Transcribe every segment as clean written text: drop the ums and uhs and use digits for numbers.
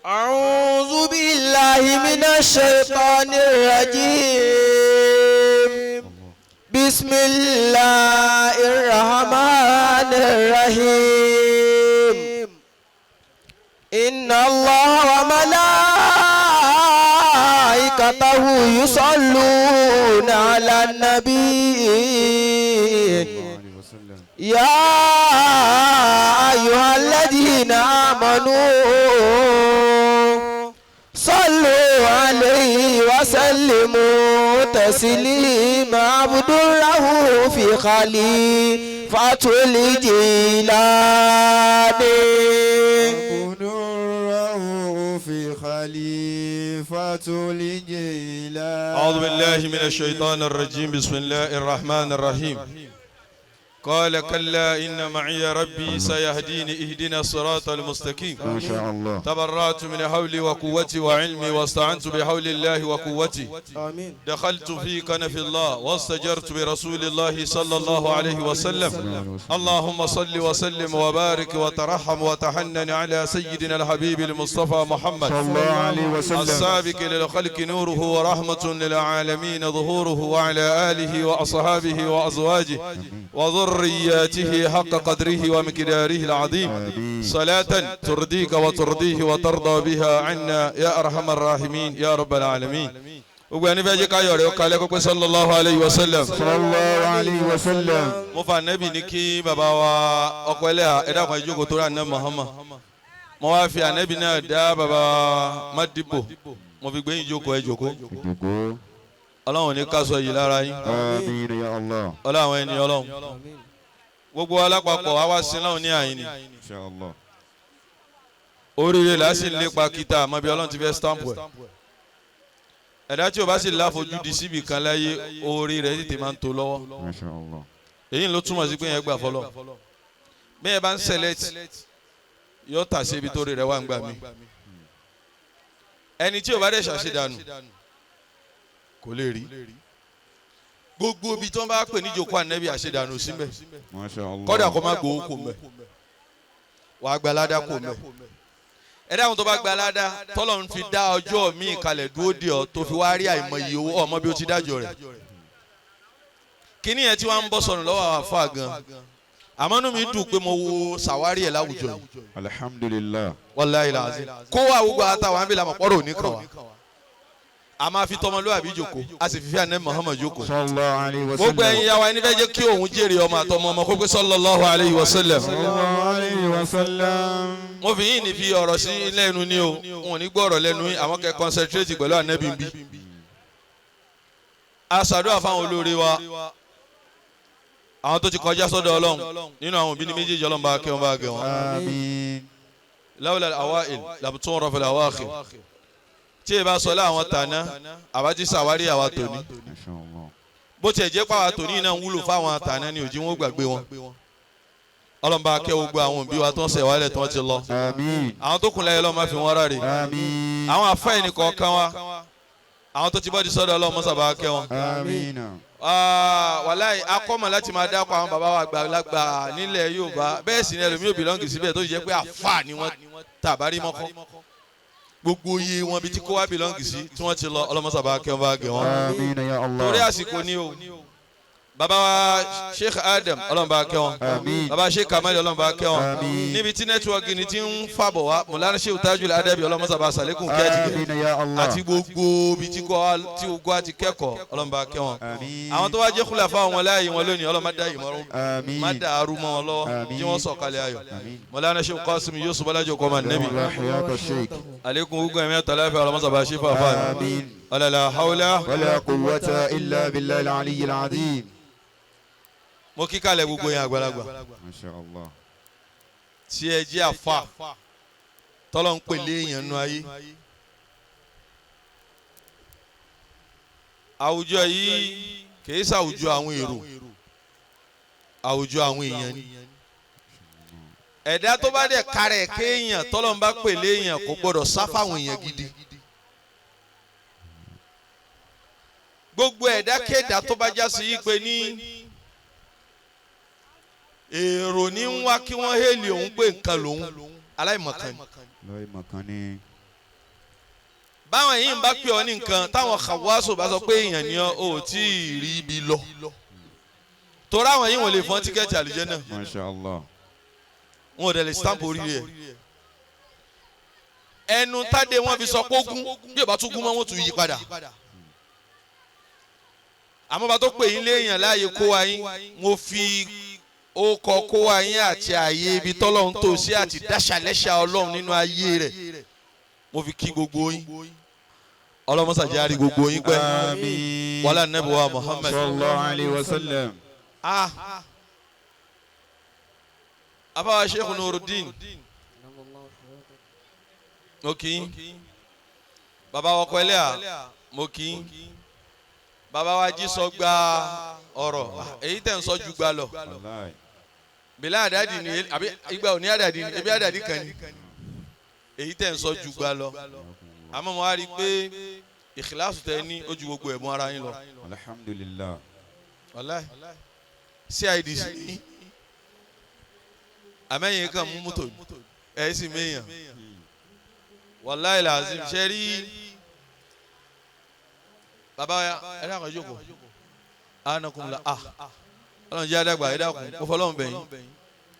أعوذ بالله من الشيطان الرجيم بسم الله الرحمن الرحيم إن الله وملائكته يصلون على النبي يا أيها الذين آمنوا صلوا عليه وسلموا تسليما عبد الله في خليفة الجيلاني عبد الرؤوف خليفة الجيلاني. أعوذ بالله من الشيطان الرجيم بسم الله الرحمن الرحيم قال كلا إن معي ربي سيهديني اهدنا الصراط المستقيم. ما شاء الله. تبرأت من حولي وقوتي وعلمي واستعنت بحول الله وقوتي. آمين. دخلت في كنف الله واستجرت برسول الله صلى الله عليه وسلم. اللهم صل وسلم وبارك وترحم وتحنن على سيدنا الحبيب المصطفى محمد صلى الله عليه وسلم السابق للخلق نوره ورحمة للعالمين ظهوره وعلى آله وأصحابه وأزواجه وذرياته حق قدره ومقداره العظيم. آمين. صلاة ترضيك وترضيه وترضى بها عنا يا أرحم الراحمين يا رب العالمين. Gbogbo ẹni fẹ́ jẹ́ káyọ̀ rẹ̀ ó kalẹ̀ kó pé sallallahu alayhi wa sallam. صلى الله عليه وسلم. Mo fa anabi ní kí baba wa ọkọ ẹlẹ́hà ẹ̀dá kan ìjókòó tó rà ní Muhammad. Mo wá fi anabi náà dá baba Madibo, mo fi gbẹ̀yìn jókòó ẹ jókòó. Ìjókòó. Ọlọ́run ní ká sọ yìí lára yín. آمين يا الله. Ọlọ́run ẹni ọlọ́run gbogbo alápapọ̀ wá wá sí láwọn ní àyìn ni. إن شاء الله. Oríire là á sì lépa kíta àmọ́ bí ọlọ́run ti fẹ́ stamp ẹ̀. Ẹ̀dá tí o bá sì láfojúdi síbi kan láyé, orí rẹ̀ tètè máa ń tó lọ́wọ́. ما شاء الله. Èyí ló túmọ̀ sí pé yẹn gbà fọlọ́ bí yẹn bá ń select yóò tà sí ibi tó rí rẹ̀ wá ń gbà mí. Ẹni tí o bá dẹ̀ ṣàṣedànù kò lè rí gbogbo ibi tí wọ́n bá pè ní ìjókòó ànẹ́bí àṣedànù síbẹ̀. ما شاء الله. Kọ́dà kó má gbowó kò mẹ́ wàá gba aládá kò mẹ́. Ẹ dáhùn tó bá gba aládá tọ́lọ̀ ń fi dá ọjọ́ míì kalẹ̀ dúró dè ọ́ tó fi wá rí àìmọye owó ọmọ bí ó ti dájọ́ rẹ̀. Kíní yẹn tí wọ́n ń bọ́ sọnù lọ́wọ́ àwọn àfa gan, àmọ́ inú mi dùn pé mo wo sàwárí ẹ̀ láwùjọ yìí. الحمد لله. Wallahi lazim kó wà gbogbo àtàwọn àbí làmọ̀ pọ́rọ̀ òní kan wa a máa fi tọmọlúwàbí jókòó, a sì fi fi àná Muhammad jókòó. صلى الله عليه وسلم. Gbogbo ẹ̀yin yàwá ẹni fẹ́ jẹ́ kí òun jèrè ọmọ àtọmọ ọmọ kó pé sallallahu alayhi wa sallam. صلى الله عليه وسلم. Mo fi yín ní fi ọ̀rọ̀ sí lẹ́nu ní o, wọn ò ní gbọ́ ọ̀rọ̀ lẹ́nu yín, àwọn kẹ́ concentrate pẹ̀lú ànábì bí. A ṣàdúrà fáwọn olóore wa, àwọn tó ti kọjá sọ́dọ̀ ọlọ́run nínú àwọn òbí ní méjèèjì, ọlọ́run bá kẹ́ wọn bá gẹ̀ wọn. آمين. Lawla al-awail lam tu'raf al-awakhir. Tí ẹ bá sọ láwọn tàná àbá ti ṣàwárí àwa tòní. ما شاء الله. Bó tiẹ̀ jẹ́ pàwọn tòní náà ń wúlò fáwọn tàná ni òjì wọn gbàgbé wọn. Ọlọ́run bá kẹ́ gbogbo àwọn òbí wa tó ń ṣẹ̀ wálẹ̀ tó ń ti lọ. آمين. Àwọn tó kù láyé ọlọ́run má fi wọ́n ráre. آمين. Àwọn afẹ́ ẹnì kọ̀ọ̀kan wa, àwọn tó ti bọ́ di sọ́dọ̀ ọlọ́run mọ́sàbá kẹ́ wọn. آمين. Wàláì akọ́mọ̀ láti máa dákọ̀ àwọn bàbá wa àgbàlagbà nílẹ̀ Yorùbá, bẹ́ẹ̀ sì ni ẹlòmíì ò belong síbẹ̀ tó jẹ́ pé àfà ni wọ́n tàbárí mọ́kọ́ gbogbo iye wọn bí tí kò wá belong sí tí wọ́n ti lọ, ọlọ́mọsàbá kẹ́ wọn bá gẹ̀ wọ́n. آمين يا الله. Torí àsìkò ni o, bàbá wa Sheikh Adam, ọlọ́run bá kẹ́ wọn. آمين. Bàbá Sheikh Kamal, ọlọ́run bá kẹ́ wọn. آمين. Níbi tí network ni ti ń fàbọ̀ wá, Mọ̀lánà Sheikh Tajul Adabi, ọlọ́mọsàbá sàlékún kẹ́ẹ̀tì آمين يا الله. àti gbogbo ibi tí kò tí gbogbo àti kẹ́kọ̀ọ́, ọlọ́run bá kẹ́ wọn. آمين. Àwọn tó wá jẹ́ kúlẹ̀ fáwọn wọn láàyè wọn lónìí, ọlọ́run má dá ìmọ̀ràn آمين. má dàrú mọ́ wọn lọ́wọ́. Àmín. Jí wọ́n sọ̀kalẹ̀ ayọ̀. آمين. Mọ̀lánà Sheikh Qasim Yusuf Balajo kọ́mà nẹ́bí. الله حياة الشيخ. Alekun gbogbo ẹ̀mí àtàláfẹ́ ọlọ́mọsàbá ṣe fàáfàá. آمين. La hawla ولا قوة إلا بالله العلي العظيم. Mo kí kalẹ̀ gbogbo yẹn àgbàlagbà ما شاء الله. tí ẹ jẹ́ àfa tọ́lọ́ ń pèlè èèyàn nu ayé. Àwùjọ yìí kìí ṣàwùjọ àwọn èrò, àwùjọ àwọn èèyàn ni. Ẹ̀dá tó bá dẹ̀ karẹ̀ kéèyàn tọ́lọ́ ń bá pèlè èèyàn kò gbọ́dọ̀ sá fáwọn èèyàn gidi. Gbogbo ẹ̀dá kéèdá tó bá já sí yí pé ní èrò ní ń wá kí wọ́n hélì òun pé nǹkan lòun, aláìmọ̀kan ni. Aláìmọ̀kan ni. Báwọn yìí ń bá pè ọ́ ní nǹkan táwọn kàwáṣọ bá sọ pé èèyàn ni ọ́ ò tí ì rí ibi lọ. Torí àwọn yìí wọ́n lè fọ́n tíkẹ́ẹ̀tì àlùjánnà. Masha Allah. Wọn ò dẹ̀ lè stamp oríire ẹ̀. Ẹnu tádé wọn fi sọ pé ogún bí ò bá tún gún mọ́ wọn tún yí padà. Àmọ́ bá tó pè yín léèyàn láàyè kó wa yín, mo fi ó kọ kó wa yín àti ààyè ibi tọ́lọ́run tó sí àti dáṣàlẹ́ṣà Ọlọ́run nínú ayé rẹ̀. Mo fi kí gbogbo yín. Ọlọ́mọ́sàjẹ́ àrí gbogbo yín pẹ́. Àmín. Wàhálà nàbí wa Muhammad. Sallallahu alayhi wa sallam. Afawa Sheikh Nuruddin. Mo kí yín. Bàbá wa ọkọ ẹlẹ́à, mo kí yín. Bàbá wa jí sọ gba ọ̀rọ̀, èyí tẹ̀ ń sọ ju gba lọ. Wallahi. Bílá àdàdì ni àbí ìgbà òní àdàdì ni ebi àdàdì kan ni. Èyí tẹ̀ ń sọ ju gba lọ. Àmọ́ mo wá rí i pé ìkìláàsù tẹ ní ojú gbogbo ẹ̀mú ara yín lọ. Alhamdulillah. Wallahi. CID sì ní. Àmẹ́yìn kan mú mọ́tò ẹ̀ sì méyàn. Wallahi làzim ṣe rí bàbá wa ẹ dákun ẹ jókòó. Anakunla ah Ọlọ́run jẹ́ àdàgbà ẹ dákun mo fọlọ́run bẹ̀ yín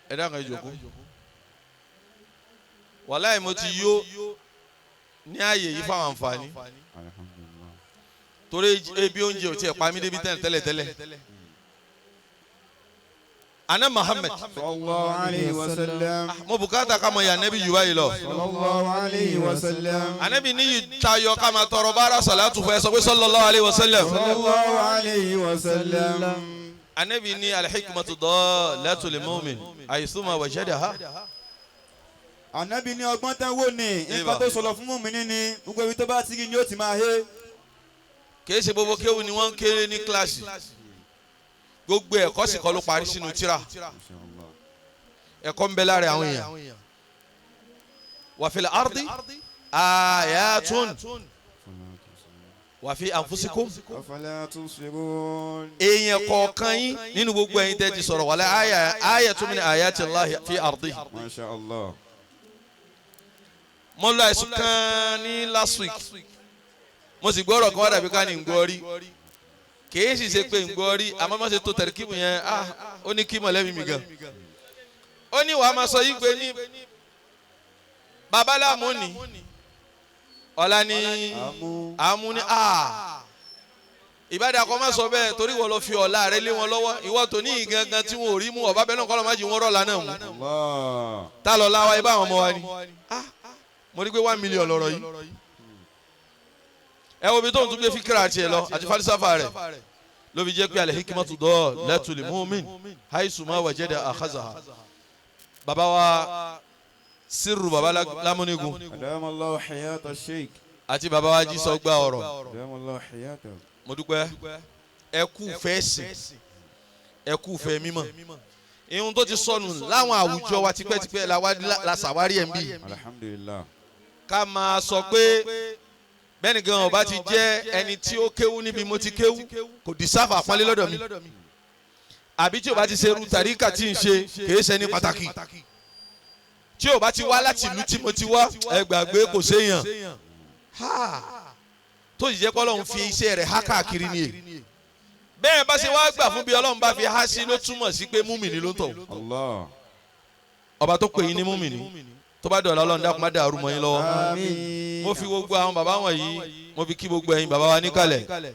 ẹ dákun ẹ jókòó. Wallahi mo ti yó ní ààyè yìí fáwọn àǹfààní. Alhamdulillah. Torí ebi oúnjẹ ò tiẹ̀ pa mí débi tẹ́lẹ̀ tẹ́lẹ̀. Ana Muhammad. Sallallahu alayhi wa sallam. Mo bùkátà ká mọ ìyá nẹ́bí jù báyìí lọ. Sallallahu alayhi wa sallam. Anabi ní tayọ ká máa tọrọ bára sàlátù fún ẹ sọ pé sallallahu alayhi wa sallam. Sallallahu alayhi wa sallam. Anabi ní al-hikmatu dallatul mu'min aythuma wajadaha. Ànábì ní ọgbọ́n tán wò ní nǹkan tó sọ̀rọ̀ fún mùmíní ni gbogbo ibi tó bá ti rí ni ó ti máa hé. Kìí ṣe gbogbo kéwù ni wọ́n ń kéré ní kíláàsì. Gbogbo ẹ̀kọ́ sì kọ́ ló parí sínú tírà. Ẹ̀kọ́ ń bẹ lára àwọn èèyàn. Wa fil ardi ayatun wa fi anfusikum. Afala tusirun. Èèyàn kọ̀ọ̀kan yín nínú gbogbo ẹ̀yin tẹ́ ti sọ̀rọ̀ wàlẹ́ ayatun min ayati Allahi fi ardi. Masha Allah. Mo lọ àìsùn kan ní last week. Mo sì gbọ́rọ̀ kan wá dàbí ká ní ń gbọ́ rí. Kìí sì ṣe pé ń gbọ́ rí àmọ́ má ṣe tó tẹ̀ríkìmù yẹn ó ní kí mọ̀lẹ́bí mi gan. Ó ní wàá máa sọ yí pé ní babaláàmú ni ọ̀la ni àmú ni ìbádà kọ́ má sọ bẹ́ẹ̀ torí wọ́n lọ fi ọ̀la rẹ lé wọn lọ́wọ́ ìwọ tó ní ìgangan tí wọn ò rí mú ọ̀bá bẹ́ẹ̀ náà kọ́ lọ́ má jí wọn rọ̀la náà mú. Tá lọ láwa ibà àwọn ọmọ wa ni mo rí pé 1 million lọ́rọ̀ yìí. Ẹ wo ibi tó ń tún gbé fíkìrà tiẹ̀ lọ àti falisafa rẹ̀ ló fi jẹ́ pé al-hikmatu dallatul mu'min haythuma wajada akhazaha. Bàbá wa sírù bàbá lámúnigun Adamallahu hayata sheikh. àti bàbá wa jísọ gba ọ̀rọ̀. Adamallahu hayata. Mo dúpẹ́ ẹ kú fẹ́ sìn ẹ kú fẹ́ mímọ́. Ihun tó ti sọnù láwọn àwùjọ wa tipẹ́tipẹ́ la ṣàwárí ẹ̀ ń bì. Alhamdulillah. Ká máa sọ pé bẹ́ẹ̀ni gan ọba ti jẹ́ ẹni tí ó kéwú níbi mo ti kéwú kò dísáfà àpọ́nlé lọ́dọ̀ mi. Àbí tí o bá ti ṣe irú tàríkà tí ń ṣe kìí ṣe ní pàtàkì. Tí o bá ti wá láti ìlú tí mo ti wá ẹ gbàgbé kò séèyàn. Tó sì jẹ́ pé Ọlọ́run fi iṣẹ́ rẹ̀ há káàkiri ni è. Bẹ́ẹ̀ bá ṣe wá gbà fún bí Ọlọ́run bá fi há sí ló túmọ̀ sí pé múmìnì ló ń tọ̀. Ọba tó pè yín ní múmìnì tó bá dọ̀la Ọlọ́run dákun má dàrú mọ́ yín lọ́wọ́. Mo fi gbogbo àwọn bàbá wọ̀nyí mo fi kí gbogbo ẹ̀yin bàbá wa níkàlẹ̀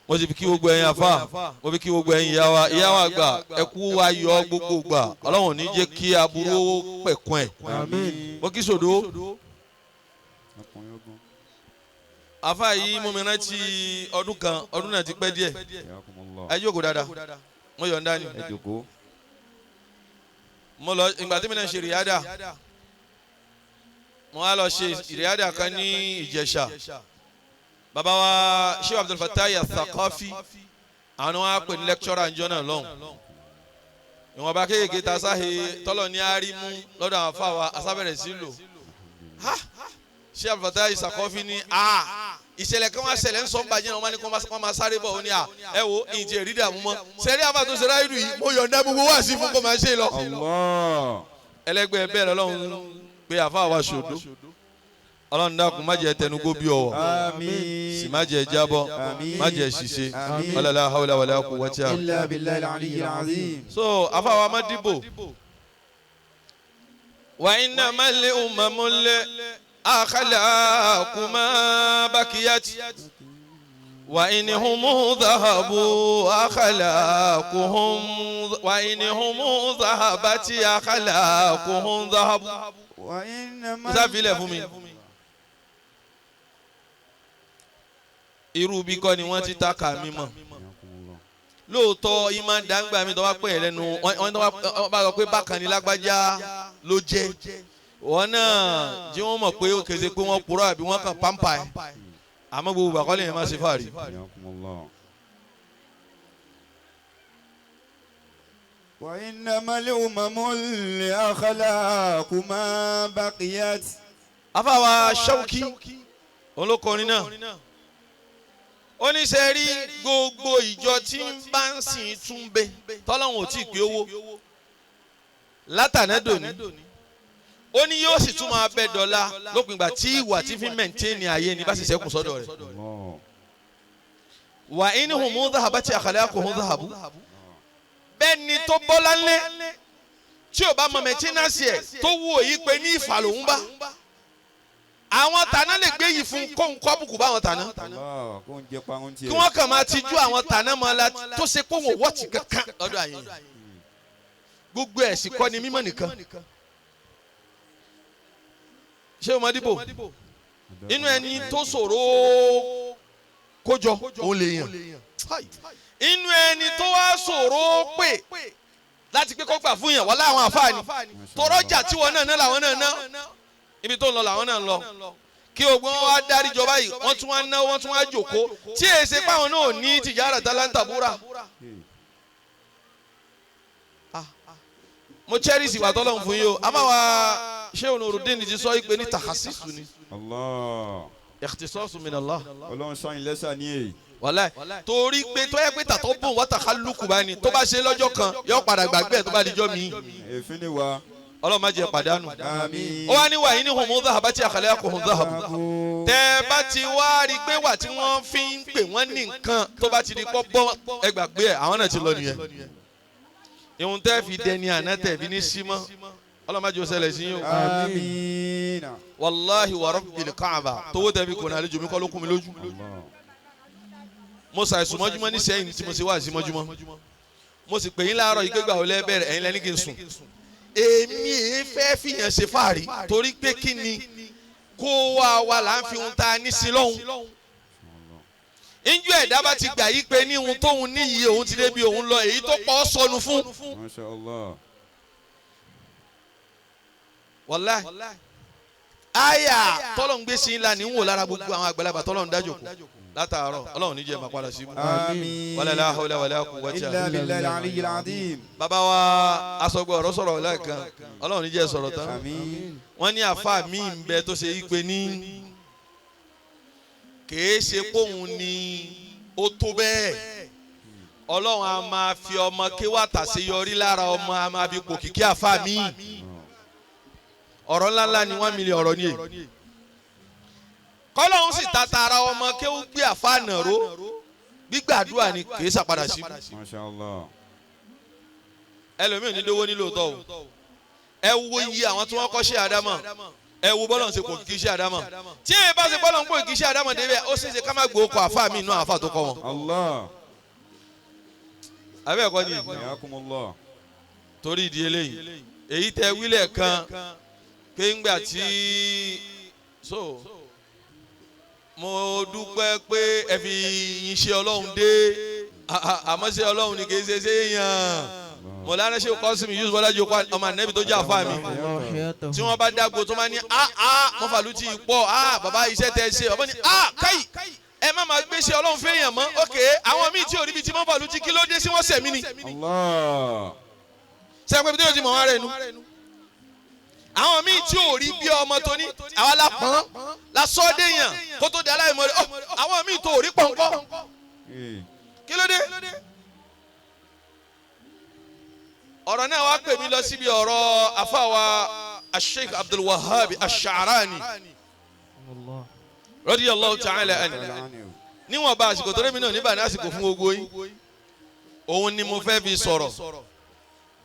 mo sì fi kí gbogbo ẹ̀yin àfà mo fi kí gbogbo ẹ̀yin ìyá wa ìyá wa àgbà ẹ kú ayọ̀ gbogbo gbà Ọlọ́run ò ní jẹ́ kí aburú pẹ̀kun ẹ̀. Mo kí sòdó àfà yìí mo mi rántí ọdún kan ọdún náà ti pẹ́ díẹ̀ ẹ jókòó dáadáa mo yọ̀ǹda ni mo lọ ìgbà tí mi náà ṣe rìádà mo wá lọ ṣe ìrìádà kan ní Ìjẹ̀ṣà. Bàbá wa Sheikh Abdul Fatai Al-Thaqafi àwọn wa pè ní lẹ́kítọ́rà ńjọ́ náà lọ́hùn. Ìwọ̀nba kéékèèké ta sáhe tọ́lọ̀ ní àárí mú lọ́dọ̀ àwọn afáwa asábẹ̀rẹ̀ sí lò. Sheikh Abdul Fatai Al-Thaqafi ní a ìṣẹ̀lẹ̀ kan wá ṣẹlẹ̀ ń sọ ń bàjẹ́ náà wọ́n ní kí wọ́n máa sáré bọ̀ ó ní à ẹ wo ìjẹ́ ìrídà mú mọ́ sẹ́rí àbá tó ṣe ráìdù yìí mo yọ̀ǹda gbogbo wá sí fún kó máa ṣe lọ. Ẹlẹ́gbẹ́ bẹ́ẹ̀ lọ́lọ́run pé àfa wa ṣòdo Ọlọ́run dákun má jẹ́ tẹnugbó bí ọwọ́. Àmín. Sì má jẹ́ jábọ́. Àmín. Má jẹ́ ṣìṣe. Àmín. Wala la hawla wala quwwata. Illa billahi al-aliyyil azim. So afáwa má dìbò. Wa innamal umamul akhlaqu ma bakiyat. Wa in hum dhahabu akhlaquhum wa in hum dhahabati akhlaquhum dhahabu. Wa innamal. Sáfilẹ̀ fún mi. Irú bí kọ́ ni wọ́n ti ta kà mí mọ̀. Lóòótọ́ ìmọ̀ dàgbà mi tó bá pè é lẹ́nu wọ́n tó bá sọ pé bákan ni lágbájá ló jẹ́. Wọ́n náà jí wọ́n mọ̀ pé ó kése pé wọ́n purọ́ àbí wọ́n kàn pampa ẹ̀. Àmọ́ gbogbo bàkọ́ lè yẹn má ṣe fàárí. Wa innamal umamul akhlaqu ma baqiyat. Afáwa Ṣáwùkí olókọrin náà ó ní ṣe rí gbogbo ìjọ tí ń bá ń sìn tún bẹ tọ́lọ́hún ò tí ì pé owó látàná dòní ó ní yóò sì tún máa bẹ dọ́là lópin ìgbà tí ìwà tí fi mẹ̀ntẹ́ẹ̀nì ayé ni bá sì ṣẹ́kù sọ́dọ̀ rẹ̀. Wà ní humu dhahabati akhlaquhum dhahabu bẹ́ẹ̀ ni tó bọ́lá ńlẹ̀ tí ò bá mọ mẹ̀ntẹ́nàsì ẹ̀ tó wù òyì pé ní ìfà lòún bá àwọn tàná lè gbé yìí fún kóhun kọ́bùkù báwọn tàná kí wọ́n kàn máa tijú àwọn tàná mọ́ la tó ṣe kó wọn wọ́ọ̀tì kankan lọ́dọ̀ àyè gbogbo ẹ̀ sì kọ́ ni mímọ́ nìkan. Ṣé o mọ dìbò inú ẹni tó ṣòro kójọ òun lè yàn inú ẹni tó wá ṣòro pè láti pé kó gbà fún yàn wọ́n láwọn àfáàní tọrọjà tí wọ́n náà ná làwọn náà ná ibi tó ń lọ làwọn náà ń lọ kí ogun wọn wá dárí jọba yìí wọ́n tún wá ná wọ́n tún wá jòkó tí èsè páwọn náà ní tìjára tálántà búra. Mo cherish ìwà tọ́lọ́run fún yín o a máa wá Sheikh Nurudeen ti sọ pé ní tahasisu ni. Allah. Ikhtisasu min Allah. Ọlọ́run sọ yín lẹ́sà ní èyí. Wàláì torí pé tó yẹ pé tàtọ́ bùn wọ́n tàkà lùkù bá ní tó bá ṣe lọ́jọ́ kan yóò padà gbàgbé ẹ̀ tó bá dijọ́ mi. Èéfín ni wa. Ọlọ́run má jẹ́ pàdánù. Àmín. Ó wá ní wàyí ní humu dhahabati akhlaquhum dhahabu. Tẹ́ bá ti wá rí i pé wà tí wọ́n fi ń pè wọ́n ní nǹkan tó bá ti di pọ́ bọ́ ẹ gbàgbé ẹ̀ àwọn náà ti lọ nìyẹn. Ìhun tẹ́ fi dẹni àná tẹ̀ fi ní símọ́ Ọlọ́run má jẹ́ ó ṣẹlẹ̀ sí yín o. Àmín. Wàláhi wa rabbil Kaaba tówó tẹ́ fi kò ní àlejò mi kọ́ ló kún mi lójú. Mo ṣàìsùn mọ́júmọ́ ní sẹ́yìn tí mo ṣe wá sí mọ́júmọ́. Mo sì pè yín láàárọ̀ yìí pé gbà ó lẹ́ bẹ̀rẹ̀ ẹ̀yin lẹ́ni kí n sùn. Èmi èé fẹ́ fìyàn ṣe fàárí torí pé kí ni kó wá wa là ń fi ohun tá a ní sí lọ́hùn. Injú ẹ̀dá bá ti gbà yí pé ní ohun tóun níyì òun ti débi òun lọ èyí tó pọ̀ sọnù fún. Masha Allah. Wàláhì àyà tọ́lọ̀ ń gbé sí ńlá ní ń wò lára gbogbo àwọn àgbàlagbà tọ́lọ̀ ń dájò kù látàárọ̀ Ọlọ́run ní jẹ́ máa padà sí ibú. Àmín. Wala la hawla wala quwwata. Illa billahi al-aliyyil azim. Bàbá wa asọgbọ ọ̀rọ̀ sọ̀rọ̀ lẹ́ẹ̀kan Ọlọ́run ní jẹ́ sọ̀rọ̀ tán. Àmín. Wọ́n ní àfa mi ń bẹ tó ṣe yí pé ní kèé ṣe póun ni ó tó bẹ́ẹ̀ Ọlọ́run a máa fi ọmọ kéwàtà ṣe yọrí lára ọmọ a máa fi pò kìkì àfa mi ọ̀rọ̀ ńláńlá ni 1 million ọ̀rọ̀ ni èyí kọ́lọ́hún sì ta tara ọmọ kéwú gbé àfa nàró gbígbàdúrà ni kèé ṣàpadà sí. Masha Allah. Ẹlòmíì ò ní lówó nílò tọ́ o ẹ wo iye àwọn tí wọ́n kọ́ ṣe àdámọ̀ ẹ wo bọ́lọ̀ ń ṣe kò kí ṣe àdámọ̀ tí èyí bá ṣe bọ́lọ̀ ń kò kí ṣe àdámọ̀ débẹ̀ ó ṣeéṣe ká má gbowó kọ àfa mi inú àfa tó kọ́ wọn. Allah. Àbẹ́ ẹ̀kọ́ ni Hayakumullah. torí ìdí eléyìí èyí tẹ wílẹ̀ kan pé ńgbà tí so mo dúpẹ́ pé ẹ fi iṣẹ́ Ọlọ́run dé àmọ́ ṣe Ọlọ́run ni kì í ṣe ṣe yàn mọ̀lánà ṣe kọ́ sí mi Yusuf Bọ́lájí ọmọ ànẹ́bí tó jẹ́ àfa mi tí wọ́n bá dágbo tó máa ní a a mọ́fàlú ti pọ̀ a bàbá iṣẹ́ tẹ ṣe ọmọ ní a káyì ẹ má máa gbé ṣe Ọlọ́run fẹ́yàn mọ́ ok àwọn míì tí ò ríbi tí mọ́fàlú ti kí ló dé sí wọ́n sẹ̀mí ni. Allah. Ṣé pé bí tó ti mọ̀ wọ́n rẹ̀ nu àwọn míì tí ò rí bí ọmọ tó ní àwa la pọ́n la sọ́ déyàn kó tó di aláìmọ̀ rẹ̀ àwọn míì tó ò rí pọ̀npọ̀ kí ló dé. Ọ̀rọ̀ náà wá pè mí lọ síbi ọ̀rọ̀ àfàwà Sheikh Abdul Wahhab Ash-Sha'rani. Radiyallahu ta'ala anhu. Níwọ̀n bá àsìkò tó rémi náà níbà ní àsìkò fún gbogbo yín. Òun ni mo fẹ́ fi sọ̀rọ̀.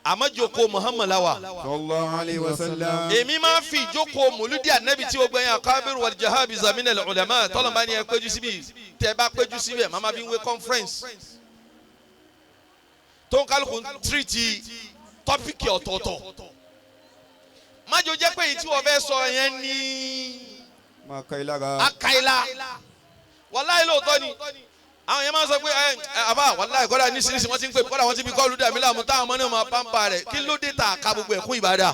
Àmọ́ jókòó Muhammad la wà. Sallallahu alayhi wa sallam. Èmi máa ń fi ìjókòó mòlúdì ànábì tí gbogbo ẹ̀yin akabiru wal jahabiza minal ulama tọ́lọ́mbà ni ẹ péjú síbi tẹ́ bá péjú síbẹ̀ màmá fi ń wé conference. Tó ń kálukú ń tírìtì tọ́pìkì ọ̀tọ̀ọ̀tọ̀. Májò jẹ́ pé èyí tí wọ́n fẹ́ sọ yẹn ní Máa ka ilára. akaila. Wàláhì lóòótọ́ ni àwọn yẹn máa ń sọ pé ẹ àbá wàláhì kọ́dà nísinsìnyí wọ́n ti ń pè kọ́dà wọ́n ti fi kọ́ọ̀lù dàmí láàmú táwọn ọmọ náà máa pàmpá rẹ̀ kí ló dé ta ká gbogbo ẹ̀kún ìbàdà.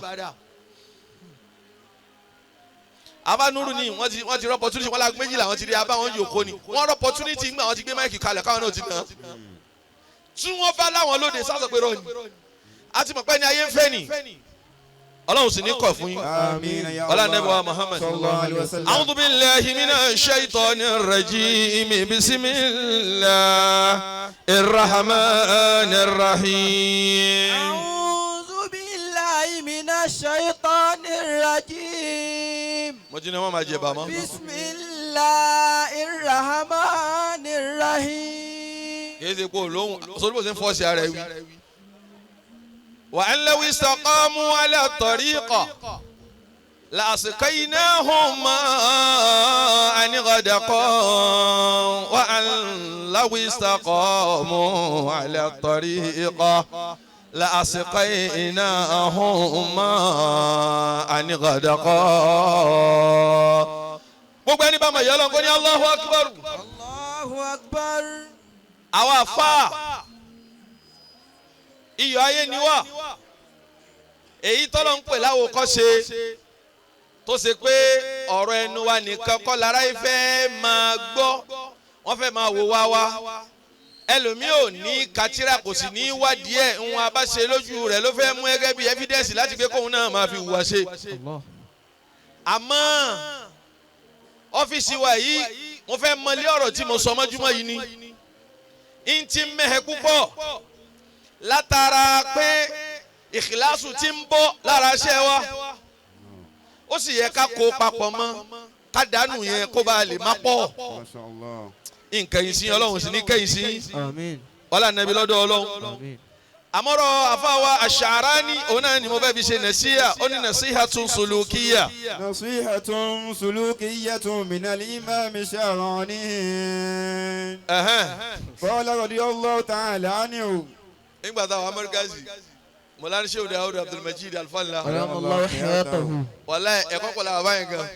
Àbá Nuru ni wọ́n ti rọ́pọ̀túnìtì wọ́n lágbo méjìlá wọ́n ti rí abá wọn yòókó ni wọ́n rọ́pọ̀túnìtì ńgbà wọ́n ti gbé máìkì kalẹ̀ káwọn náà ti nà. Tí wọ́n bá láwọn lóde sásọ pé rọ́ọ̀nì a ti mọ̀ pé ní ayé ń fẹ́ ni Ọlọ́run sì ní kọ̀ fún yín. Àmín ya Ọlá Allah. Ànábì wa Muhammad. Sallallahu alayhi wa sallam. أعوذ بالله من الشيطان الرجيم بسم الله الرحمن الرحيم. أعوذ بالله من الشيطان الرجيم. Mo jí ni wọ́n máa jẹ bàmọ́. بسم الله الرحمن الرحيم. Kì í ṣe kó lóhùn sórí bó ṣe ń fọ́ọ̀ṣì ara ẹ wí. وأن لو استقاموا على الطريقة لأسقيناهم ماء غدقا وأن لو استقاموا على الطريقة لأسقيناهم ماء غدقا. Gbogbo ẹni bá ma yọ lọ́nkọ́ ní Allahu Akbar. Allahu Akbar. Àwa àfáà iyọ̀ ayé ni wá èyí tọ́lọ́ ń pè láwòkọ́ṣe tó ṣe pé ọ̀rọ̀ ẹnu wa nìkan kọ́ lára yìí fẹ́ máa gbọ́ wọ́n fẹ́ máa wò wá wá ẹlòmíì ò ní katira kò sì ní wádìí ẹ̀ ń wọn abáṣe lójú rẹ̀ ló fẹ́ mú gẹ́gẹ́ bí evidence láti pé kóun náà máa fi hùwà ṣe. Àmọ́ ọ́fíìsì wa yìí mo fẹ́ mọlé ọ̀rọ̀ tí mo sọ mọ́júmọ́ yìí ni ń ti mẹ́hẹ púpọ̀ látara pé ìkìláṣù ti ń bọ́ lára iṣẹ́ wa ó sì yẹ ká kó papọ̀ mọ́ ká dànù yẹn kó ba lè má pọ̀. Masha Allah. Nǹkan yìí sí Ọlọ́run sì ní kẹ́yìn sí Àmín. wàhálà nàbí lọ́dọ̀ Ọlọ́run. Àmín. Àmọ́rọ̀ àfáwa Ash-Sha'rani òun náà ni mo fẹ́ fi ṣe nàṣíyà ó ní nasihatun sulukiya. Nasihatun sulukiyatun minal imam Sha'rani. Qala radiyallahu ta'ala anhu. Nígbà táwọn Amẹ́ríkà sì Mọ̀lánì Shehu Dawud Abdulmajid Alfanla Allahu hayatahu. wàláhì ẹ̀kọ́ pọ̀ làwọn báyìí gan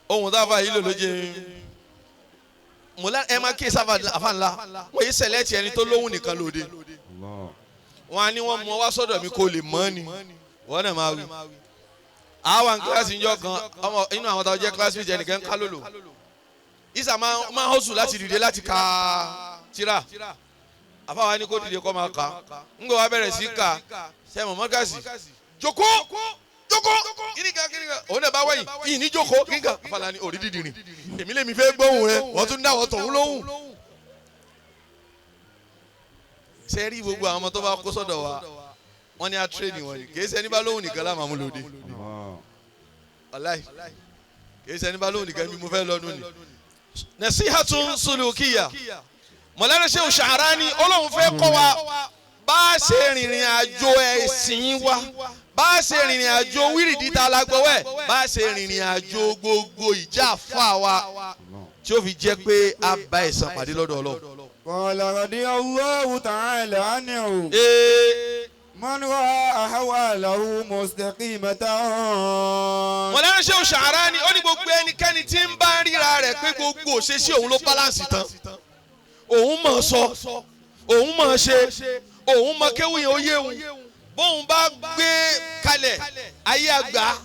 ohun tá a fà yìí lò ló jẹ́ Mọ̀lánì ẹ máa kí sáfà àfànlá wọ́n yìí sẹ̀lẹ̀tì ẹni tó lóhùn nìkan lóde wọn á ní wọ́n mú ọ wá sọ́dọ̀ mi kó lè mọ́ ni wọ́n náà máa wí. Àwọn kíláàsì ńjọ kan ọmọ inú àwọn táwọn jẹ́ kíláàsì ẹnìkan ń ká lòlò Isa máa ń họ́sù láti dìde láti ka tírà àfàwọn ni kò dìde kọ́ máa kà ńgbọ́ wa bẹ̀rẹ̀ sí kà sẹ́mu mọ́kàsì jókòó jókòó kíníkà kíníkà òun náà bá wẹ̀yìn yìí ní jókòó kíníkà àfàlà ni òrí dídì rìn èmi lèmi fẹ́ gbóhùn rẹ wọ́n tún dáwọ́ tọ̀hún lóhùn. Ṣé rí gbogbo àwọn ọmọ tó bá kó sọ́dọ̀ wa wọ́n ní a tírèdì wọn ni kìí ṣe ẹni bá lóhùn nìkan láàmú amúlòdì wàláì kìí ṣe ẹni bá lóhùn nìkan bí mo fẹ́ lọ́nu ni. Nasihatun sulukiya Mọ̀lánà Shehu Sha'rani Ọlọ́run fẹ́ kọ́ wa bá a ṣe rìnrìn àjò ẹ̀sìn wa bá a ṣe rìnrìn àjò wírìdì tá a la gbọ́wẹ́ bá a ṣe rìnrìn àjò gbogbo ìjà fà wa tí ó fi jẹ́ pé a bá ẹ̀san pàdé lọ́dọ̀ Ọlọ́run. Qala radiyallahu ta'ala anhu. Man ra'a ahwalahu mustaqimatan. Mọ̀lánà Shehu Sha'rani ó ní gbogbo ẹnikẹ́ni tí ń bá ríra rẹ̀ pé gbogbo òṣèṣì òun ló báláǹsì tán òun mọ̀ sọ òun mọ̀ ṣe òun mọ̀ kéwù yẹn ó yé òun bóun bá gbé kalẹ̀ ayé àgbà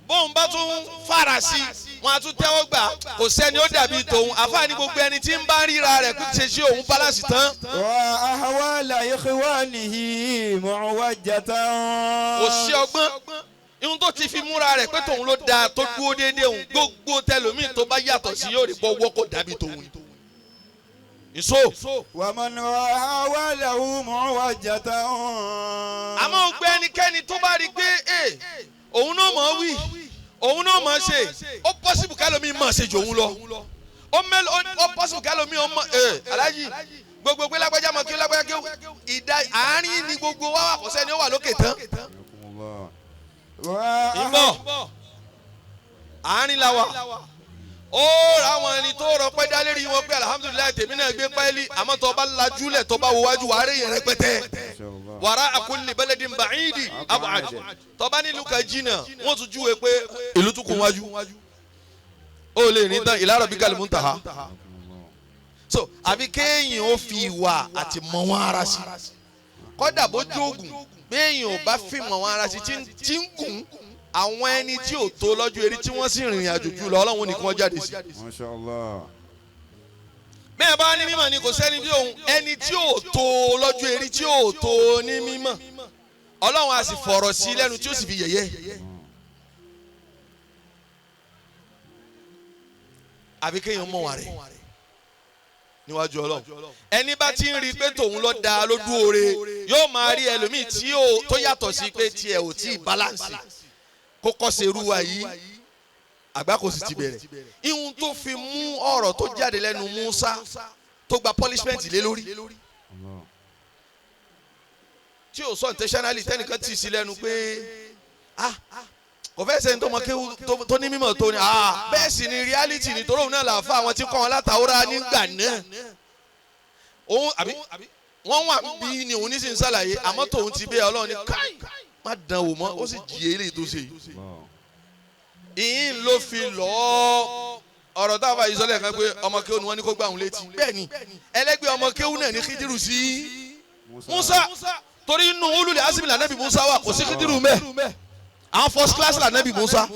bóun bá tún fara sí wọn á tún tẹ́wọ́ gbà kò sẹ́ni ó dàbí tòun àfáàní gbogbo ẹni tí ń bá ríra rẹ̀ kó ṣe ṣe òun balance tán. Wa ahwala ikhwanihi mu'wajjatan. Kò sí ọgbọ́n ihun tó ti fi múra rẹ̀ pé tòun ló dáa tó dúró déédéé òun gbogbo tẹlòmíì tó bá yàtọ̀ sí yóò rí bọ́ wọ́kọ̀ dàbí tòun ni. Nso. Wa man ra'a ahwalahu mu'wajjatan. Àmọ́ gbé ẹnikẹ́ni tó bá rí pé òun náà mọ̀ wí Òun náà máa ṣe ó pọ́sibù kálómi máa ṣe jòun lọ. Ó mẹ́lò ó pọ́sibù kálómi ọmọ ẹ̀ alájì gbogbo pé lágbájá mọ kí lágbájá kí ìdá àárín ni gbogbo wa wà kò sẹ́ni ó wà lókè tán. Ìmọ̀ àárín la wà. Ó ra àwọn ẹni tó rọ pẹ́ dá lérí wọn pé alihamudulilayi tèmi náà gbé pẹ́ẹ́lí àmọ́ tó bá lajúlẹ̀ tó bá wo wájú wàá rí yẹn rẹpẹtẹ. Wàrà àkúlì bẹ́lẹ́dì bàáyìdì abàd tó bá nílùú kan jìnnà wọ́n tún júwe pé ìlú tún kún wájú. Ó lè rìn tán ìlà rọ̀bì kàlímù ń tà á. So àbí kéèyàn ó fi ìwà àti mọ̀ wọn ara sí. Kọ́dà bójú ògùn béèyàn ò bá fi mọ̀ wọn ara sí tí ń gùn àwọn ẹni tí ò tó lọ́jọ́ eré tí wọ́n sì rìnrìn àjò jù lọ Ọlọ́run ní kí wọ́n jáde sí. Masha Allah. Bẹ́ẹ̀ bá ní mímọ̀ ni kò sẹ́ni bí òun ẹni tí ò tó lọ́jọ́ eré tí ò tó ní mímọ̀ Ọlọ́run á sì fọ̀rọ̀ sí lẹ́nu tí ó sì fi yẹ̀yẹ́. Àbí kéèyàn mọ̀ wà rẹ̀ níwájú Ọlọ́run ẹni bá ti ń rí i pé tòun lọ da lójú oore yóò máa rí ẹlòmíì tí ó tó yàtọ̀ sí pé tiẹ̀ ò tí ì balance kókó serú wa yìí àgbà kò sì ti bẹ̀rẹ̀ ihun tó fi mú ọ̀rọ̀ tó jáde lẹ́nu Musa tó gba punishment lé lórí tí ò sọ intentionally tẹ́nìkan tì sí lẹ́nu pé ah kò fẹ́ sẹ́ni tó mọ kéwú tó ní mímọ̀ tó ní ah bẹ́ẹ̀ sì ni reality ni torí òun náà là fún àwọn tí kọ́ wọn látàwọ́rá nígbà náà òun àbí wọ́n wà bí ni òun ní sì ń ṣàlàyé àmọ́ tòun ti bẹ́ẹ̀ Ọlọ́run ní káì má dán wò mọ́ ó sì jìyà eléyìí tó ṣe yìí. Ìyín ló fi lọ́ọ́ ọ̀rọ̀ táwọn àyè sọ́lẹ̀ kan pé ọmọ kéwú ni wọ́n ní kó gbà òun létí bẹ́ẹ̀ ni ẹlẹ́gbẹ́ ọmọ kéwú náà ní Kídírù sí Musa torí inú olùlẹ̀ asimi lànàbì Musa wà kò sí Kídírù mẹ́ àwọn first class lànàbì Musa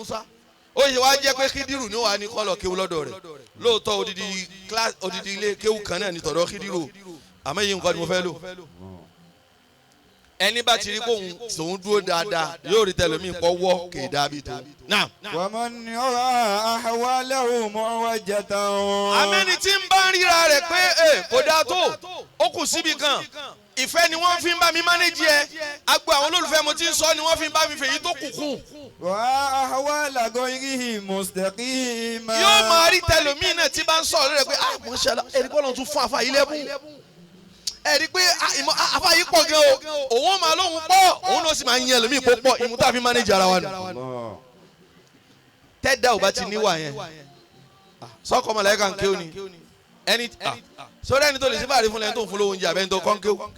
ó yẹ wá jẹ́ pé Kídírù ni wàá ní kọ́ lọ kéwú lọ́dọ̀ rẹ̀ lóòótọ́ odidi class odidi ilé kéwú kan náà ní tọ̀dọ̀ Kídírù àmọ́ èyí nǹkan ni mo fẹ́ lò ẹni bá ti rí kó òun dúró dáadáa yóò rí tẹlẹmí kọ́ wọ́ kéda bí tó. Waman yara ahwalahu mu'wajjatan. Amẹ́ni tí ń bá ń ríra rẹ̀ pé ẹ kò dáa tó ó kù síbi kan ìfẹ́ ni wọ́n fi ń bá mi mánéjì ẹ agbo àwọn olólùfẹ́ mo ti ń sọ ni wọ́n fi ń bá mi fèyí tó kù kù. Wa ahwala ghayrihi mustaqima. Yóò máa rí tẹlẹmí náà tí bá ń sọ̀rọ̀ rẹ̀ pé ah mọ̀ṣálá ẹ̀rí bọ́ọ̀lù tún fún àfa yìí lẹ́bùn ẹ̀rí pé àfa yìí pọ̀ gan o òun máa lóhun pọ̀ òun náà sì máa ń yan ẹlòmíì pọ̀ pọ̀ ìmú tá a fi mánéjì ara wa nù. Tẹ́dá ò bá ti níwà yẹn sọ́kọ́ mọ̀lẹ́kà ń kéwòn ni ẹni sórí ẹni tó lè ṣe báàrí fún lẹ́ni tó ń fún lówó oúnjẹ àbẹ́ni tó kọ́ ń kéwò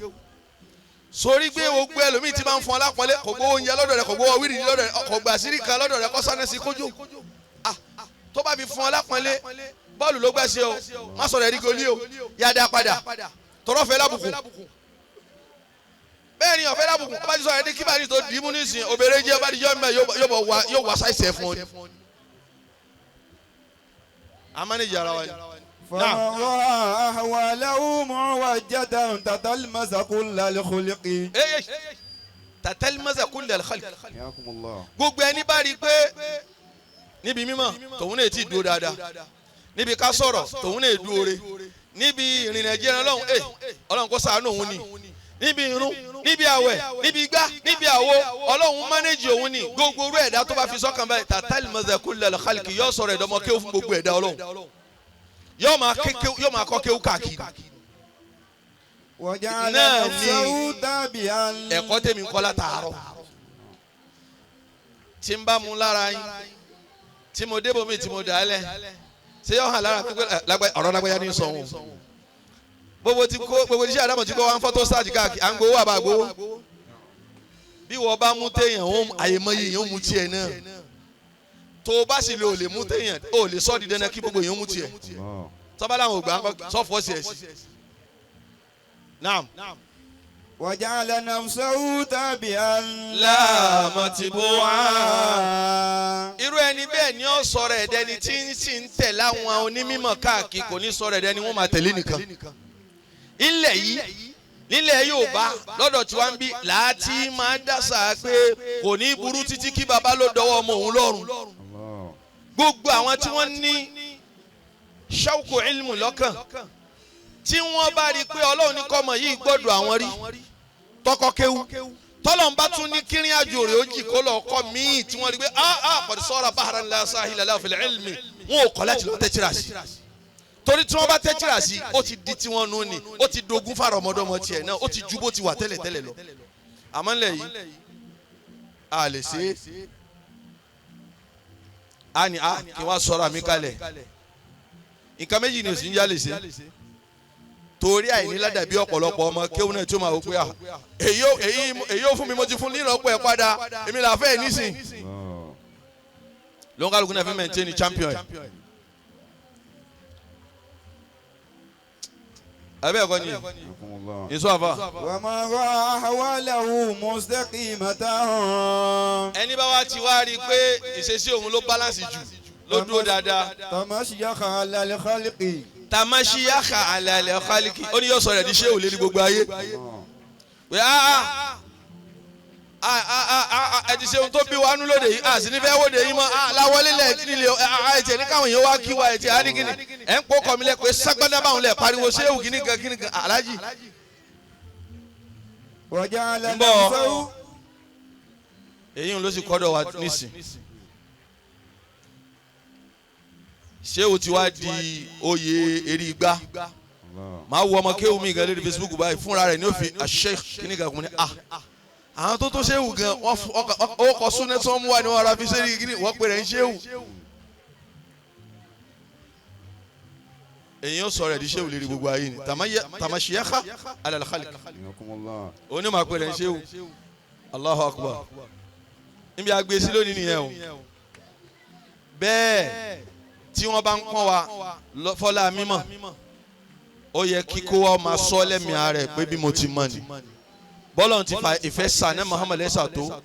sórí gbé gbogbo ẹlòmíì tí máa ń fún ọ lápọ́nlé kò gbówó oúnjẹ lọ́dọ̀ rẹ̀ kò gbówó wíìrì lọ́dọ̀ rẹ̀ kò gbà sírí kan lọ́dọ̀ rẹ̀ kò sánẹ́ sí kójú tó bá fi fún ọ lápọ́nlé bọ́ọ̀lù ló gbẹ́sẹ̀ o má sọ̀rọ̀ ẹ̀rí goli o yáda padà tọrọ fẹ́ lábùkù bẹ́ẹ̀ ni ọ̀fẹ́ lábùkù ọba ti sọ ẹni kíbà ní tó dì í mú nísìn obìnrin jẹ́ ọba àdìjọ́ mẹ́ yóò wá sáìsì ẹ̀ fún ọ ni. A máa ní ìyára wa ni. Faman ahwalahu mu'wajjatan tatalmasa kullal khulqi. Tatalmasa kullal khalqi. Gbogbo ẹni bá rí i pé níbi mímọ̀ tòun náà ti dúró dáadáa níbi ká sọ̀rọ̀ tòun náà dúró re níbi ìrìnà ẹ̀jẹ̀ Ọlọ́run ẹ̀ Ọlọ́run kó ṣàánú òun ni níbi irun níbi àwẹ̀ níbi igbá níbi àwo Ọlọ́run mánéjì òun ni gbogbo orú ẹ̀dá tó bá fi sọ́kàn báyìí tatalmasa kullal khalqi yóò sọ̀rọ̀ ẹ̀dọ́mọ kéwù fún gbogbo ẹ̀dá Ọlọ́run yóò máa kọ́ kéwù káàkiri. Náà ni ẹ̀kọ́ tèmi ń kọ́ látàárọ̀ tí ń bá mu lára yín tí mo débò mi tí mo dà á lẹ̀ ṣé yóò hàn lára pé ọ̀rọ̀ lágbájá ní sọ wọn gbogbo ti kó gbogbo iṣẹ́ àdámọ̀ ti kó wa ń fọ́tò sáàjì káàkiri à ń gbowó àbá gbowó bí wọ́n bá mú téèyàn ó àyèmọ́yé èèyàn ó mú tiẹ̀ náà tó o bá sì lè ò lè mú téèyàn ó lè sọ́ di dandan kí gbogbo èèyàn ó mú tiẹ̀ tọ́ba làwọn ò gbà sọ́fọ́ sí ẹ̀ sí. Naam. Waja'ala nafsahu tabi'an la matbu'a. Irú ẹni bẹ́ẹ̀ ni ó sọ̀rọ̀ ẹ̀dẹ́ni tí ń sì ń tẹ̀ láwọn onímọ̀ káàkiri kò ní sọ̀rọ̀ ẹ̀dẹ́ni wọ́n máa tẹ̀lé nìkan. Ilẹ̀ yìí nílẹ̀ Yorùbá lọ́dọ̀ tí wọ́n ń bí láti máa dásà pé kò ní burú títí kí baba ló dọwọ́ ọmọ òun lọ́rùn. Gbogbo àwọn tí wọ́n ní ṣáwùkù ilmu lọ́kàn tí wọ́n bá rí i pé Ọlọ́run ní kọ́mọ yìí gbọ́dọ̀ àwọn rí tọkọ kéwú Tọ́lọ́n bá tún ní kírin àjò rẹ̀ ó jì kó lọ kọ́ míì tí wọ́n rí pé qad sara bahran la sahila lahu fil ilmi, wọn ò kọ́ láti lọ tẹ́tìrà sí. Torí tí wọ́n bá tẹ́tìrà sí, ó ti di tiwọn nù ni, ó ti dogun fara ọmọdọ́mọ tiẹ̀ náà, ó ti ju bó ti wà tẹ́lẹ̀tẹ́lẹ̀ lọ. Àmọ́ ńlẹ̀ yìí a lè ṣe é, a ní a kí wọ́n sọ̀rọ̀ àmì kalẹ̀. Nǹkan méjì ni òsì ń yá lè ṣe, torí àìní ládàbí ọ̀pọ̀lọpọ̀ ọmọ kéwù náà tí ó máa wò pé èyí ó fún mi, mo ti fún nírọ̀pọ̀ ẹ̀ padà, èmi là fẹ́ nísìn. Ló ń kálukú náà fi maintain champion. Abẹ́ ẹ̀kọ́ ni èso àfa. Wa ma ra'a ahwalahu mustaqimatan. Ẹni bá wa ti wá rí i pé ìṣesí òun ló balance jù, ló dúró dáadáa. Tamashiyakha ala al-khalqi. Tamashiyakha ala al-khalqi. Ó ní yóò sọ rẹ̀ di ṣé ò lè ní gbogbo ayé. Pé ẹ ti ṣe ohun tó bí wa nú lóde yìí, a sì ní fẹ́ wóde yìí mọ́, láwọlé lẹ̀ nílé ẹ tiẹ̀ ní káwọn èèyàn wá kí wa, ẹ tiẹ̀ á ní kíni ẹ̀ ń kó kọ́ mi lẹ̀ pé ságbádá báwọn lẹ̀ pariwo ṣé ewu kíní kan kíní kan aláàjì. Waja'ala Ń bọ̀. nafsahu. Èyí ló sì kọ́dọ̀ wa nísìn. Ṣéwù ti wá di oyè eré igbá. Màá wo ọmọ kéwù mi gan lórí Facebook báyìí, fúnra rẹ̀ ní ó fi àṣẹ kíní kan kún ní a. Àwọn tó tó ṣéwù gan, wọ́n ó kọ súnẹ́ tí wọ́n mú wá ní wọ́n ra fi ṣe kíní, wọ́n pè rẹ̀ ń ṣéwù. Èyí ó sọ rẹ̀ di ṣéwù lérí gbogbo ayé ni. Tamashiyakha ala al-khaliq. Òun ni màá pè rẹ̀ ń ṣéwù. Allahu akbar. Níbi agbèsí lónìí nìyẹn o. Bẹ́ẹ̀ tí wọ́n bá ń pọ́n wa fọ́lá mímọ́, ó yẹ kí kó wa máa sọ lẹ́mìí ara ẹ̀ pé bí mo ti mọ̀ ni. Bọ́lá ti fa ìfẹ́ sànẹ́ Muhammad ẹ̀sà tó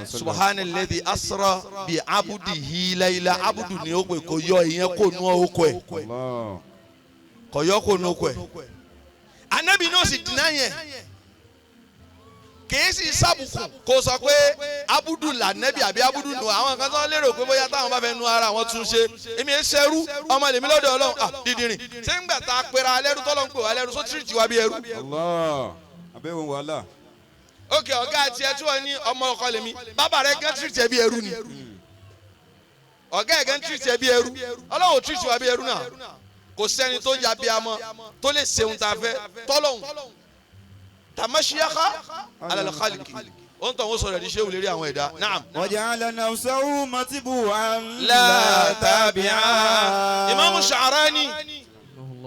subhanalladhi asra bi abudihi layla, abudu ni ó pè kò yọ ìyẹn kò nú ọkọ ẹ̀, kò yọ kò nú ọkọ ẹ̀. Anabi náà sì dínà yẹn, kìí sì sábùkù kò sọ pé abudu lànẹ́bí àbí abudu nù. Àwọn kan tó lérò pé bóyá táwọn bá fẹ́ nu ara wọn tún ṣe, èmi ẹ ṣẹrú ọmọ lèmi lọ́dọ̀ Ọlọ́run. Dídìrín ṣé ń gbà tá a pera alẹ́rú tọ́lọ́ ń pè wá lẹ́rú só tírìtì wá bí ẹrú. Abẹ́wò wàhálà. Ókè ọ̀gá àti ẹ tí wọ́n ní ọmọ ọkọ lèmi, bàbá rẹ gán tírìtì ẹ bí ẹrú ni, ọ̀gá ẹ̀ gán tírìtì ẹ bí ẹrú. Ọlọ́run ò tírìtì wá bí ẹrú náà. Kò sẹ́ni tó ya bí amọ́ tó lè ṣeun tá a fẹ́ tọ́lọ́hún. Tamashiyaka ala al-khalqi. Ó ń tọ́ wọn sọ̀rọ̀ ẹ̀dí ṣéwù lérí àwọn ẹ̀dá. Naam. Waja'ala nafsahu matbu'an La tabi'a. Imam Sha'rani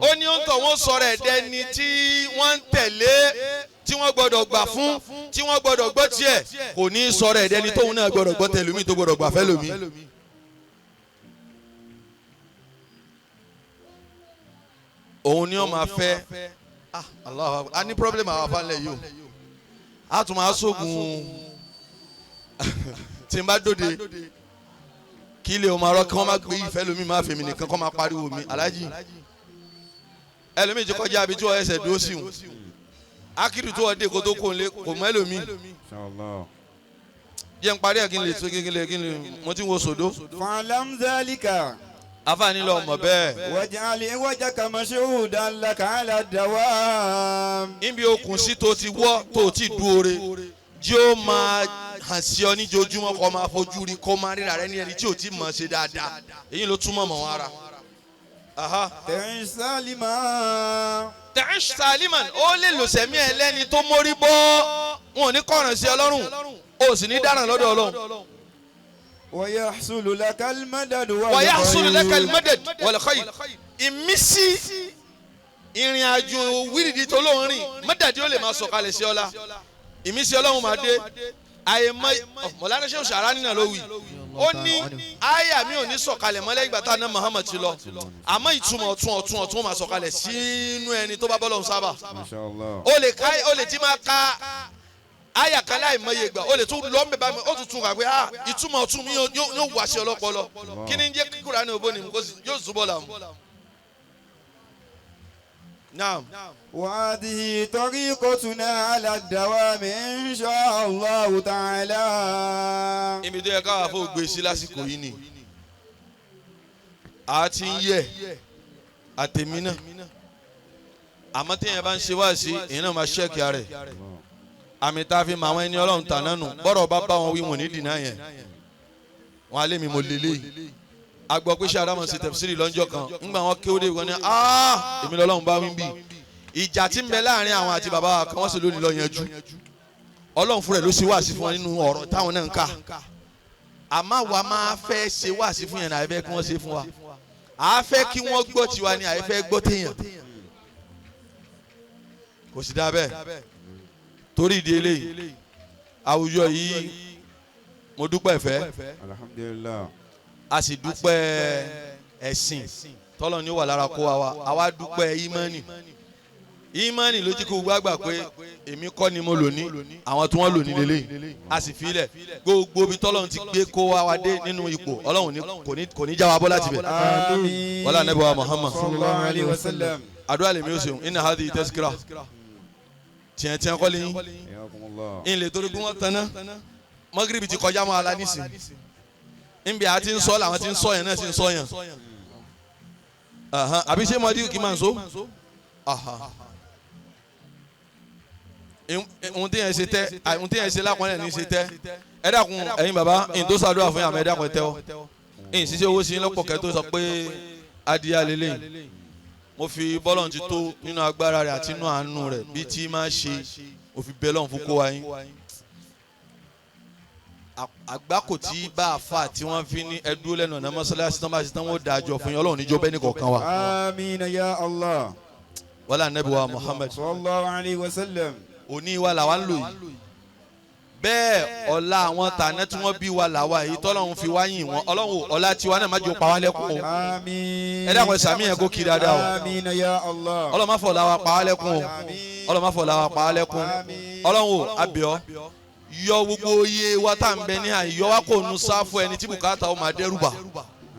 ó ní ó ń tọ́ wọn sọ̀rọ̀ ẹ̀dẹ́ ni tí wọ́n ń tẹ̀lé, tí wọ́n gbọ́dọ̀ gbà fún, tí wọ́n gbọ́dọ̀ gbọ́ tiẹ̀. Kò ní sọ̀rọ̀ ẹ̀dẹ́ ni tóun náà gbọ́dọ̀ gbọ́ tẹ̀lómi, tó gbọ́dọ̀ gbà fẹ́ lómi. Òun ni ó máa fẹ́. Allahu Akbar. A ní problem àwọn afánlẹ̀ yìí o. A tún máa sógun tí n bá dòde kí ilé o máa rọ, kí wọ́n má gbé ìfẹ́ lómi, máa fèmí nìkan kọ́ máa pariwo mi. Aláàjì ẹlòmíì ti kọjá àbí tí wọ́n ẹsẹ̀ dúró sí wọn. Akiru tó wọ́n dé kó tó kó lé kò mọ́ ẹlòmíì. Jẹ́ n parí ẹ̀ kí n lè tó kí n lè kí n lè mo ti ń wo sòdó. Fa'lam dhalika. Afaani lọ mọ̀ bẹ́ẹ̀. Waj'al wajhaka mashhudan laka ala dawam. Níbi okùn sí tó ti wọ́ tó ti dúore, jí ó máa hàn sí ọ níjojúmọ́, kó máa fojú rí, kó máa ríra rẹ ní ẹni tí ò tí mọ̀ ṣe dáadáa. Èyí ló túmọ̀ mọ̀ wọn ara. Ta'ish saliman. Ta'ish saliman. Ó lè lò sẹ́mi ẹ̀ lẹ́ni tó mórí bọ́, wọn ò ní kọ̀ràn sí Ọlọ́run, ó sì ní dáràn lọ́dọ̀ Ọlọ́run. Wayahsulu lakal madad wayahsulu lakal madad wal khayr. Ìmísí ìrìn àjò wíìdì tó lóun rìn mọ́dàdí ó lè máa sọ̀kalẹ̀ sí ọlá, ìmísí Ọlọ́run máa dé. Àyèmọ́ Mọ̀lánà Sheikh Sha'rani náà ló wí, ó ní àyà mi ò ní sọ̀kalẹ̀ mọ́ lẹ́yìn ìgbà tá a ná Muhammad ti lọ, àmọ́ ìtumọ̀ ọ̀tún ọ̀tún ọ̀tún máa sọ̀kalẹ̀ sínú ẹni tó bá bọ́ lọ́hùn sábà. Ó lè ti máa ka àyà kan láì mọye gbà, ó lè tún lọ mbẹ báyìí, ó tún tún kà pé ìtumọ̀ ọ̀tún mi yóò wá sí ọlọ́pọlọ. Kí ni ń jẹ́ kíkúrà ní òbó ni yóò zúbọ̀ làwọn. Naam. وهذه طريقتنا على الدوام إن شاء الله تعالى. Ibi tó yẹ káwá fún ògbé sí lásìkò yìí ni a ti ń yẹ àtẹ̀mí náà, àmọ́ téèyàn bá ń ṣe wá sí èyí náà máa ṣẹ́ẹ̀kì rẹ̀. Àmì tá a fi mọ àwọn ẹni Ọlọ́run tà nánu bọ́rọ̀ bá bá wọn wí wọn ní dìnnà yẹn. Wọn alẹ́ mi mo lélẹ̀. A gbọ́ pé sàdámọ̀ ṣe tẹ̀síìrì lọ́jọ́ kan. Ńgbà wọn kéwòn dé wọn ni èmi lọ́lọ́run bá wí bí. Ìjà tí ń bẹ láàrin àwọn àti bàbá kan wọ́n sì lónìí lọ yanjú. Ọlọ́run fúnra ẹ̀ ló ṣe wáàsí fún wọn nínú ọ̀rọ̀ táwọn náà ń kà. Àmọ́ wa máa fẹ́ ṣe wáàsí fún yẹn náà àìfẹ́ kí wọ́n ṣe fún wa. À á fẹ́ kí wọ́n gbọ́ tiwa ni àìfẹ́ gbọ́ téèyàn. Kò sì dáa bẹ́ẹ̀. Torí ìdí eléyìí, àwùjọ yìí mo dúpẹ́ ìfẹ́. Alhamdulillah. A sì dúpẹ́ ẹ̀sìn tọ́lọ́ ni ó wà lára kó wa wa. Àwa dúpẹ́ ìmánì. Ìmánì ló jí kó gbogbo àgbà pé èmi kọ́ ni mo lò ní àwọn tí wọ́n lò ní lélẹ́yìí. A sì filẹ̀ gbogbo ibi tọ́lọ́run ti gbé kó wa dé nínú ipò Ọlọ́run kò ní já wa bọ́ láti bẹ̀. Àmín. Wàlá Ànábì wa Muhammad. Sallallahu alayhi wa sallam. Àdúrà lèmi ó ṣeun inna hadhihi tazkira. Tiẹ̀ tiẹ̀ kọ́ lẹ́yìn. Hayyakumullah. Ìlè torí pé wọ́n tanná. Mọ́gìrìbì ti kọjá mọ́ ala nísìn. Nbí a ti ń sọ làwọn ti ń sọ yẹn náà ti ń sọ yẹn. Àbí ṣé mọ́dí kì í máa ń so? Ohun tí yẹn ṣe tẹ́, ohun tí yẹn ṣe lápọ̀nlẹ̀ ní ṣe tẹ́. Ẹ dákun ẹ̀yin bàbá, ẹ̀yin tó ṣàdúrà fún yín àmọ́ ẹ dákun ẹ tẹ́wọ́. Ẹ̀yin ṣiṣẹ́ owó sí lọ́pọ̀ kẹ́ tó sọ pé adìyẹ lélẹ́yìn. Mo fi bọ́lọ̀ ti tó nínú agbára rẹ̀ àti nínú àánú rẹ̀ bí tí máa ṣe, mo fi bẹ́ lọ́hùn fún kó wa yín. Àgbákò tí bá a fa tí wọ́n fi ní ẹdúró lẹ́nu ọ̀nà mọ́ṣáláṣí tán bá ṣe tán wọ́n dájọ́ fún yín Ọlọ́run níjọ́ bẹ́ẹ̀ ní kọ̀ọ̀kan wa. Àmín ya Allah. Wàlá Ànábì wa Muhammad. Sallallahu alayhi wa sallam. Òní wa làwa ń lò yìí. Bẹ́ẹ̀ ọ̀la àwọn tàná tí wọ́n bí wa làwa yìí tọ́lọ́run fi wá yìn wọ́n Ọlọ́run ọ̀la tiwa náà má jò pa wá lẹ́kùn o. Àmín. Ẹ dákun sàmì yẹn kó kiri dáadáa o. Àmín ya Allah. Ọlọ́run má fọ̀ ọ̀la wa pa wá lẹ́kùn o. Ọlọ́run má fọ̀ ọ̀la wa pa wá lẹ́kùn. Ọlọ́run o abẹ́ ọ yọ gbogbo iye wa tá à ń bẹ ní àyè yọ wá kò nu sáfù ẹni tí bùkátà ó máa dẹ́rù bà.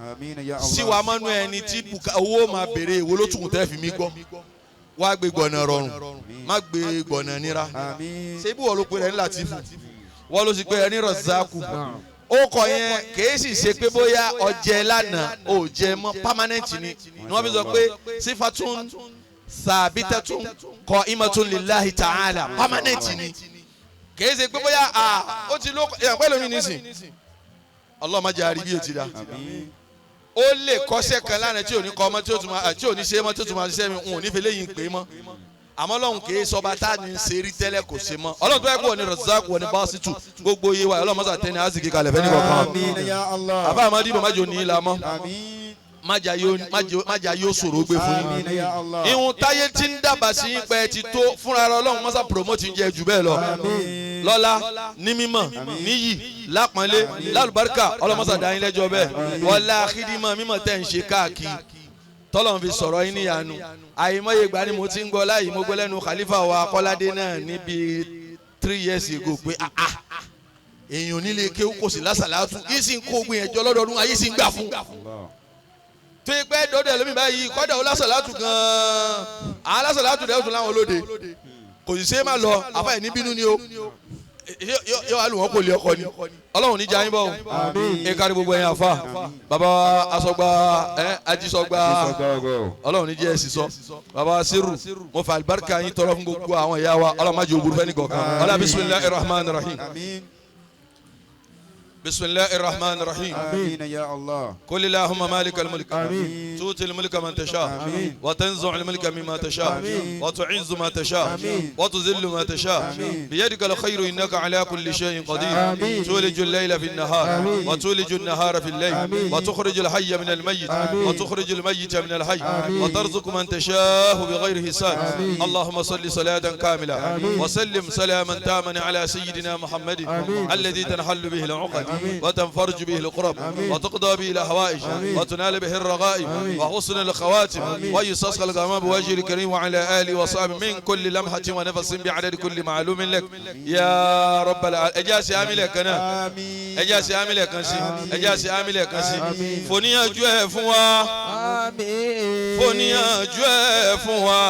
Àmín ya Allah. Sí wa mọ́nú ẹni tí owó máa béèrè èwo ló tún tẹ́ fi mí gbọ́. Wá gbé gbọ̀nà rọrùn má gbé gbọ̀nà nira. Àmín. Ṣé bí wọ́n ló pe rẹ̀ ní Latifu wọ́n ló sì pe rẹ̀ ní Rọ̀zákù. Ó kọ yẹn kìí sì ṣe pé bóyá ọjẹ́ lánàá ò jẹ mọ́ permanent ni. Ni wọ́n fi sọ pé sífàtún sàbítẹ́tún kọ ìmọ̀tún lillahi ta'ala permanent ni. Kìí ṣe pé bóyá ó ti ló ẹ̀ pẹ́ lómi nísìn. Ọlọ́run má jẹ́ àrí bí o ti da. Ó lè kọ́ṣẹ́ kan lánàá tí ò ní kọ́ ọmọ tí ò tún máa tí ò ní ṣe mọ́ tí ò tún máa ṣiṣẹ́ mi n ò ní fi léyìn pé mọ́. Àmọ́ Ọlọ́run kìí sọba tá a ní ṣe rí tẹ́lẹ̀ kò ṣe mọ́. Ọlọ́run tó yẹ kó ní Razak wọ ní Basitu gbogbo iye wa Ọlọ́run mọ́sá tẹ́ni aziki kalẹ̀ fẹ́ ní kọ̀ọ̀kan. Àmín ya Allah. Àbá àmọ́ dìbò májò ní ilà mọ́. Àmín. Májà yóò ṣòro gbé fún yín. Àmín ya Allah. Ìhun táyé ti ń dábàá sí yín pé ti tó fúnra rẹ̀ Ọlọ́run mọ́sá promote ń jẹ jù bẹ́ẹ̀ lọ. Àmín. Lọ́lá ní mímọ̀ níyì lápọ́nlé lálùbáríkà Ọlọ́run mọ́sá dá yín lẹ́jọ́ bẹ́ẹ̀. Wọlá kídímọ̀ mímọ̀ tẹ̀ ń ṣe káàkiri tọ́lọ́run fi sọ̀rọ̀ yín níyanu. Àìmọye ìgbà ni mo ti ń gbọ́ láyìí mo gbọ́ lẹ́nu Khalifa wa Kọ́ládé náà níbi 3 years ago pé èèyàn nílé kéwú kò sí lásàlátù yìí sì ń kó ogun yẹn jọ lọ́dọọdún ayé sì ń gbà fún. Tó yẹ pé dọ́dọ̀ ẹlòmíì báyìí kọ́dà ó lásàlátù gan-an àwọn lásàlátù dẹ́ ó tún láwọn olóde kò sì ṣe é má lọ àfáà ní bínú ni o yóò wá lù wọ́n kò lé ọkọ ni Ọlọ́run ní jayín bọ̀ o ẹ kárí gbogbo ẹ̀yin àfa bàbá asọgba ẹ ajísọgba Ọlọ́run ní jẹ́ ẹ sì sọ bàbá Siru mo fà alibarika yín tọrọ fún gbogbo àwọn ìyá wa Ọlọ́run má jẹ́ òbúrú fẹ́ ní kọ̀ọ̀kan ọlá bismillahir rahmanir rahim. Bismillahir rahmanir rahim. Àmín ya Allah. قل اللهم مالك الملك. آمين. تؤتي الملك من تشاء. آمين. وتنزع الملك مما تشاء. آمين. وتعز ما تشاء. آمين. وتذل ما تشاء. آمين. بيدك الخير إنك على كل شيء قدير. آمين. تولج الليل في النهار. آمين. وتولج النهار في الليل. آمين. وتخرج الحي من الميت. آمين. وتخرج الميت من الحي. آمين. وترزق من تشاء بغير حساب. آمين. اللهم صل صلاة كاملة. آمين. وسلم سلاما تاما على سيدنا محمد. آمين. الذي تنحل به العقد. آمين. وتنفرج به القرب. آمين. وتقضى به الأهوائج. آمين. وتنال به الرغائب. آمين. وحسن الخواتم. آمين. ويسسق الغمام بوجهه الكريم وعلى آله وصحبه من كل لمحة ونفس بعدد كل معلوم لك يا رب العالمين. Ẹ jẹ́ àṣẹ àmì lẹ́ẹ̀kan náà. Àmín. Ẹ jẹ́ àṣẹ àmì lẹ́ẹ̀kan sí. Ẹ jẹ́ àṣẹ àmì lẹ́ẹ̀kan sí. Àmín. Fòníyànjú ẹ̀ fún wa. Àmín. Fòníyànjú ẹ̀ fún wa.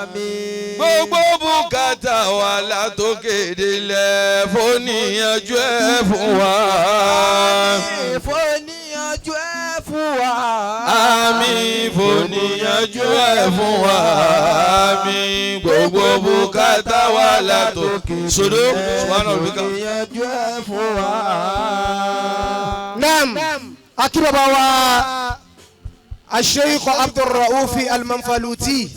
Àmín. Gbogbo bùkátà wa látòkè délẹ̀ fòníyànjú ẹ̀ fún wa. Fòníyànjú ẹ̀ fún wa. Àmín fòníyànjú. yanjú ẹ̀ fún wa. Àmín. Gbogbo bùkátà wa látòkè. Sodo subhana rabbika. Yanjú ẹ̀ fún wa. Naam, akí baba wa Asheikh Abdulraufi Almanfaluti.